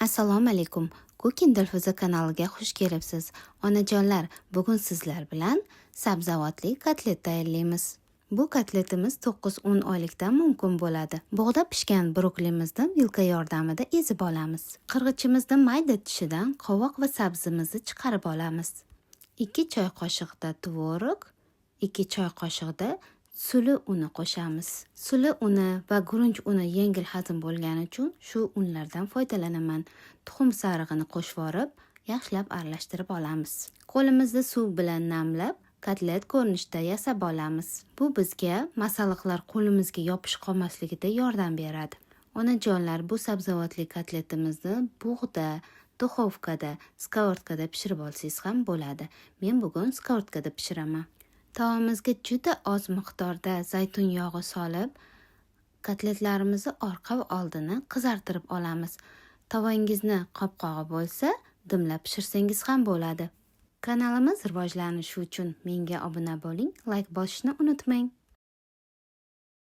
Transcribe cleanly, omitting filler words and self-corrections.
Assalomu alaykum. Cooking Dilfuza kanaliga xush kelibsiz. Onajonlar, bugun sizlar bilan sabzavotli kotlet tayyorlaymiz. Bu kotletimiz 9-10 oylikdan mumkin bo'ladi. Bug'da pishgan brokolimizni vilka yordamida ezib olamiz. Qirg'ichimizni mayda tishidan qovoq va sabzimizni chiqarib olamiz. 2 choy qoshiqda tvorog, 2 choy qoshiqda suli uni qo'shamiz. Suli uni va guruch uni yengil hazm bo'lgani uchun shu unlardan foydalanaman. Tuxum sarig'ini qo'shib yorib, yaxshilab aralashtirib olamiz. Qo'limizni suv bilan namlab, kotlet ko'rinishida yasab olamiz. Bu bizga masalliqlar qo'limizga yopishib qolmasligida yordam beradi. Onajonlar, bu sabzavotli kotletimizni bug'da, duxovkada, skовородкада pishirib olsangiz ham bo'ladi. Men bugun skовородкада pishiraman. Tovamizga juda oz miqdorda zaytun yog'i solib, kotletlarimizni orqa va oldini qizartirib olamiz. Tovangizni qopqog'i bo'lsa, dimlab pishirsangiz ham bo'ladi. Kanalimiz rivojlanishi uchun menga obuna bo'ling, layk bosishni unutmang.